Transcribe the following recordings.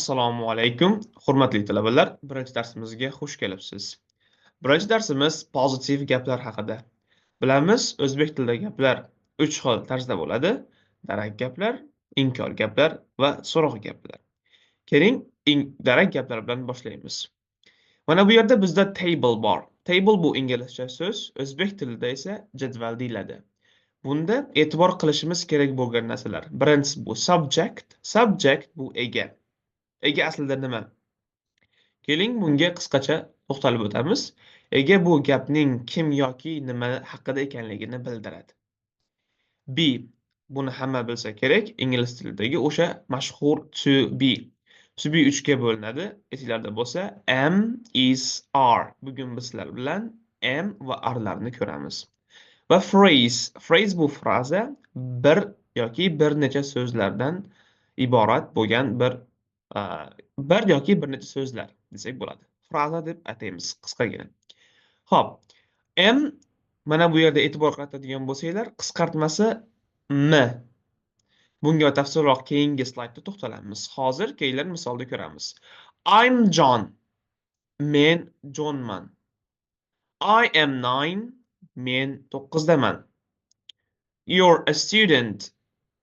Assalomu alaykum, hurmatli talabalar. Birinchi darsimizga xush kelibsiz. Birinchi darsimiz pozitiv gaplar haqida. Bilamiz, o'zbek tilida gaplar uch xil tarzda bo'ladi: darak gaplar, inkor gaplar va so'roq gaplar. Keling, darak gaplar bilan boshlaymiz. Mana bu yerda bizda table bor. Table bu inglizcha so'z, o'zbek tilida esa jadval deyiladi. Bunda e'tibor qilishimiz kerak bo'lgan narsalar. Birinchisi bu subject. Subject bu ega. Ega aslida nima? Keling, bunga qisqacha to'xtalib o'tamiz. Ega bu gapning kim yoki nima haqida ekanligini bildiradi. Be, buni hamma bilsa kerak, ingliz tilidagi o'sha mashhur to be. To be uchga bo'linadi. Esinglarda bo'lsa, am, is, are. Bugun biz sizlar bilan am va are'larni ko'ramiz. Va phrase, phrase bu fraza, bir yoki bir necha so'zlardan iborat bo'lgan bir yoki bir necha so'zlar desak bo'ladi. Fraza deb ataymiz qisqagina. Xo'p, am, mana bu yerda e'tibor qaratadigan bo'lsanglar, qisqartmasi m. Bunga tafsilroq keyingi slaydda to'xtalamiz. Hozir kelinglar, misolda ko'ramiz. I'm John. Men Johnman. I am 9. Men 9daman. You're a student.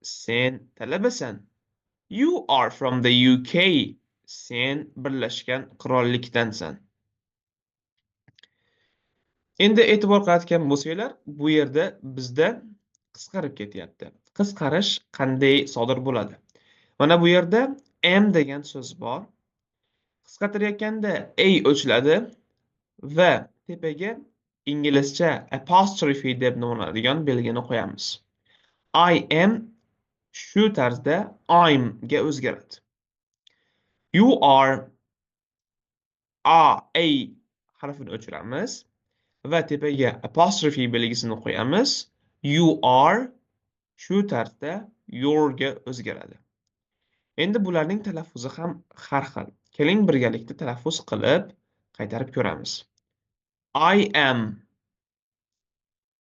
Sen talabasan. You are from the UK. Sen Birlashgan Qirollikdansan. Endi e'tibor qaratgan bo'lsanglar, bu yerda bizda qisqarib ketyapti. Qisqarish qanday sodir bo'ladi? Mana bu yerda am degan so'z bor. Qisqartirayotganda a o'chiladi va tepaga inglizcha apostrophe deb nomlanadigan belgini qo'yamiz. I am shu tarzda I'm ga o'zgaradi. You are, a harfini o'chiramiz va tepaga apostrophe belgisini qo'yamiz. You are shu tarzda you're ga o'zgaradi. Endi bularning talaffuzi ham har xil. Keling, birgalikda talaffuz qilib qaytarib ko'ramiz. I am,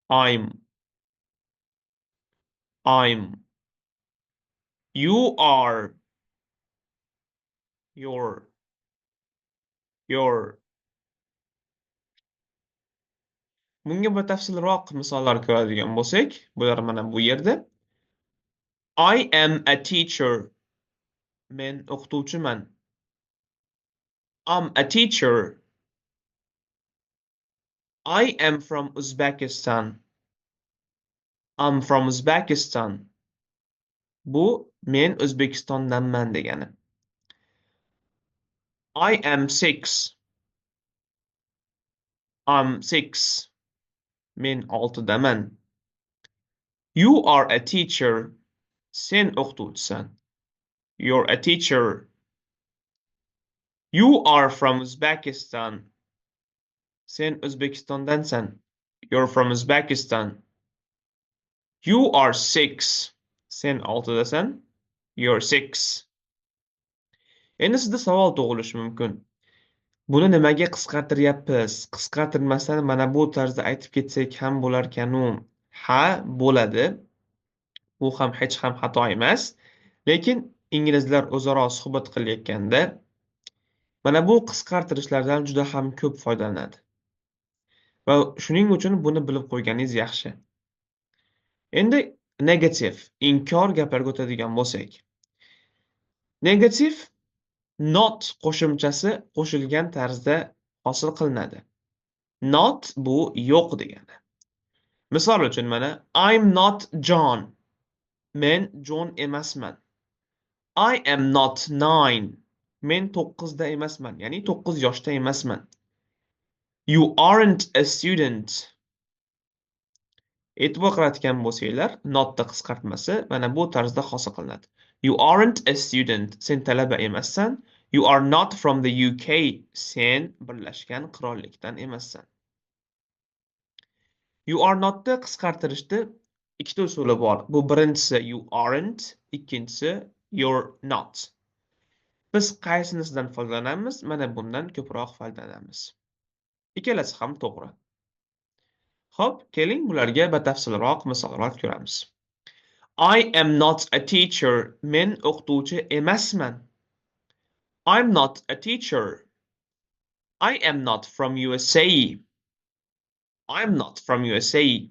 I'm, I'm. You are, you're, you're. Bunga batafsilroq misollar ko'radigan bo'lsak, bular mana bu yerda. I am a teacher. Men o'qituvchiman. I'm a teacher. I am from Uzbekistan. I'm from Uzbekistan. Bu men O'zbekistondanman degani. I am 6. I'm 6. Men oltidaman. You are a teacher. Sen o'qituvchisan. You're a teacher. You are from Uzbekistan. Sen O'zbekistondansan. You're from Uzbekistan. You are 6. Sen oltidasan. You're 6. Endi sizda savol tug'ilishi mumkin. Buni nimaga qisqartiryapmiz? Qisqartirmasdan mana bu tarzda aytib ketsak ham bo'larkan-u. Ha, bo'ladi. Bu ham hech ham xato emas. Lekin inglizlar o'zaro suhbat qilayotganda mana bu qisqartirishlardan juda ham ko'p foydalanadi. Va shuning uchun buni bilib qo'yganingiz yaxshi. Endi negativ, inkor gaplarga o'tadigan bo'lsak. Negativ not qo'shimchasi qo'shilgan tarzda hosil qilinadi. Not bu yo'q degani. Misol uchun, mana I'm not John. Men John emasman. I am not 9. Men 9da emasman, ya'ni 9 yoshda emasman. You aren't a student. E'tibor qaratgan bo'lsanglar, notda qisqartmasi mana bu tarzda hosil qilinadi. You aren't a student. Sen talaba emassan. You are not from the UK. Sen Birlashgan Qirollikdan emassan. You are notni qisqartirishda ikkita usuli bor. Bu birinchisi you aren't, ikkinchisi you're not. Biz qaysinisidan foydalanamiz? Mana bundan ko'proq foydalanamiz. Ikkalasi ham to'g'ri. Xo'p, keling, bularga batafsilroq misollar ko'ramiz. I am not a teacher. Men o'qituvchi emasman. I'm not a teacher. I am not from USA. I'm not from USA.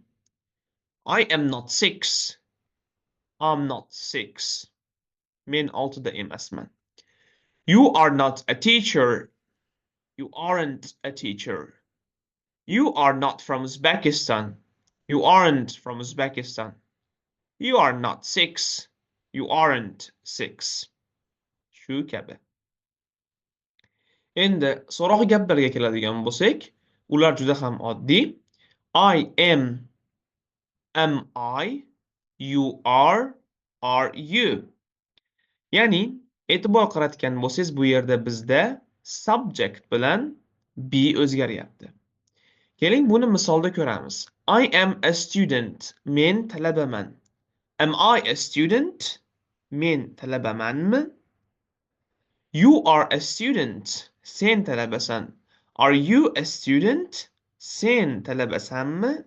I am not 6. I'm not 6. Men 6da emasman. You are not a teacher. You aren't a teacher. You are not from Uzbekistan. You aren't from Uzbekistan. You are not 6. You aren't 6. Shu kabi. Endi so'roq gaplarga keladigan bo'lsak, ular juda ham oddiy. I am, am I, you are, are you. Ya'ni e'tibor qaratgan bo'lsangiz, bu yerda bizda subject bilan be o'zgaryapti. Keling, buni misolda ko'ramiz. I am a student. Men talabaman. Am I a student? Men talabamanmi? You are a student. Sen talabasan. Are you a student? Sen talabasanmi?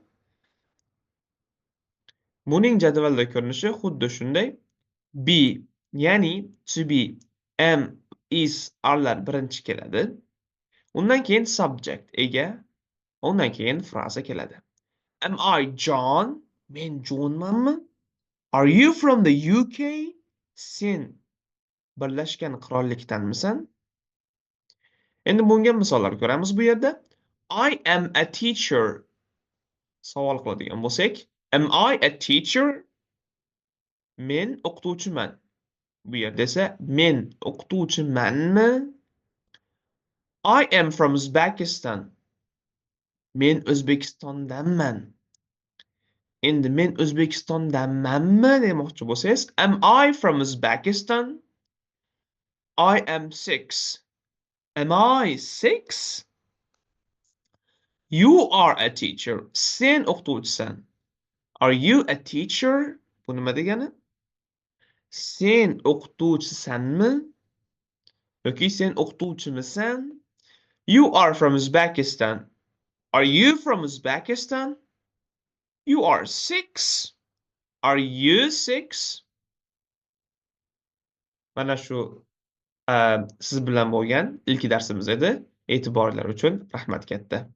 Buning jadvalda ko'rinishi xuddi shunday. Be, ya'ni to be, am, is, arelar birinchi keladi. Undan keyin subject ega, undan keyin fraza keladi. Am I John? Men Johnmanmi? Are you from the UK? Sen Birlashgan Qirollikdanmisan? Endi bunga misollar ko'ramiz bu yerda. I am a teacher. Savol qiladigan bo'lsak, am I a teacher? Men o'qituvchiman. Bu yerda esa men o'qituvchimanmi? I am from Uzbekistan. Men O'zbekistondanman. Endi men O'zbekistondanmanmi demoqchi bo'lsangiz, am I from Uzbekistan? I am 6. Am I 6? You are a teacher. Sen o'qituvchisan. Are you a teacher? Bu nima degani? Sen o'qituvchisanmi? Yoki sen o'qituvchimisan? You are from Uzbekistan. Are you from Uzbekistan? You are 6. Are you 6? Mana shu siz bilan bo'lgan ilk darsimiz edi. E'tiborlar uchun rahmat katta.